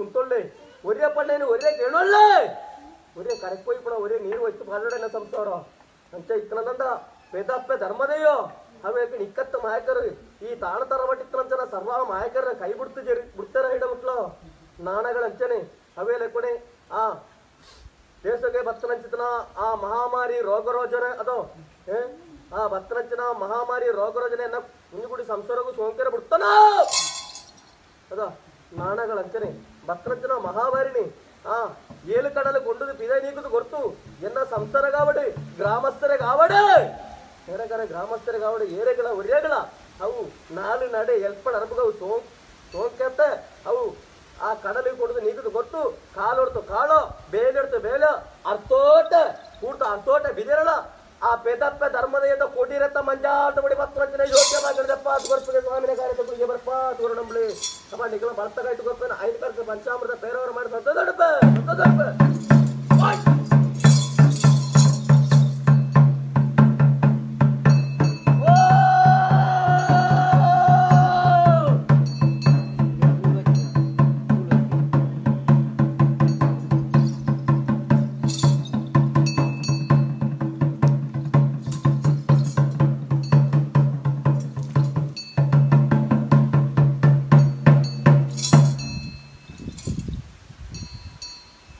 ಉಂತೊಳ್ಳೆ ಒರೇ ಪಣ್ಣೇನು ಒರೇ ಕೇಳೊಳ್ಳೆ ಒರೇ ಕರೆಕ್ ಪೋಯಿ ಪುಣ ಒರೇ ನೀರು ಒಯ್ತು ಪಾಲೋಡೆನ ಸಂಸಾರ ಅಂಚ ಇತ್ತನಂದ ಪೇದಪ್ಪೆ ಧರ್ಮದೇಯೋ ಅವೇಕ ನಿಕ್ಕತ್ತ ಮಾಯಕರು ಈ ತಾಣ ತರಬಟ್ಟಿತ್ತನಂಚನ ಸರ್ವ ಮಾಯಕರ ಕೈ ಬಿಡ್ತು ಜರಿ ಬಿಡ್ತಾರ ಹಿಡ ಮುಟ್ಲ ನಾಣಗಳಂಚನೆ ಅವೇ ಲೆಕ್ಕನೆ ಆ ದೇಶಕ್ಕೆ ಬತ್ತನಂಚಿತನ ಆ ಮಹಾಮಾರಿ ರೋಗರೋಜನೆ ಅದೋ ಆ ಬತ್ತನಂಚಿನ ಮಹಾಮಾರಿ ರೋಗರೋಜನೆ ಮುಂಜುಗುಡಿ ಸಂಸಾರಗೂ ಸೋಂಕೆರ ಬಿಡ್ತಾನ ಅದ ನಾಣಗಳಂಚನೆ ಬತ್ತನಂಚಿನ ಮಹಾಮಾರಿನಿ ಆ ಏಳು ಕಡಲು ಕೊಂಡುದು ಪಿದ ನೀಕುದು ಗೊತ್ತು ಎನ್ನ ಸಂಸಾರ ಕಾವಡು ಗ್ರಾಮಸ್ಥರ ಕಾವಡು ಏರಕರ ಗ್ರಾಮಸ್ಥರ ಕಾವಡು ಏರೆಗಳ ಒರ್ಯಗಳ ಅವು ನಾಲು ನಡೆ ಎಲ್ಪಣ ಅರಬುಗವು ಸೋಂಕೆತ್ತ ಅವು ಆ ಕಡಲಿಗೆ ಕೊಡುದು ನೀಕುದು ಗೊತ್ತು ಕಾಲೊಡ್ತು ಕಾಳು ಬೇಲೆಡ್ತು ಬೇಲೆ ಅರ್ತೋಟ ಕೂಡ್ತು ಅರ್ತೋಟ ಬಿದಿರಳ ಆ ಪೆದಪ್ಪೆ ಧರ್ಮದ ಕೊಡಿರತ್ತ ಮಂಜಾಟ ಬಡಿ ಪತ್ರ ಯೋಗ್ಯವಾಗಿರದಪ್ಪ ಅದು ಸ್ವಾಮಿನ ಕಾರ್ಯದ ಗುರಿಗೆ ಬರ್ಪ ತೋರು ನಂಬಳಿ ಅಪ್ಪ ನಿಗಲ ಬಳತಗಾಯ್ತು ಗೊತ್ತೇನೆ ಐದು ಕರ್ಕ ಪಂಚಾಮೃತ ಬೇರೆಯವರು ಮಾಡಿ ಸಂತೋಷ ಸಂತೋಷ.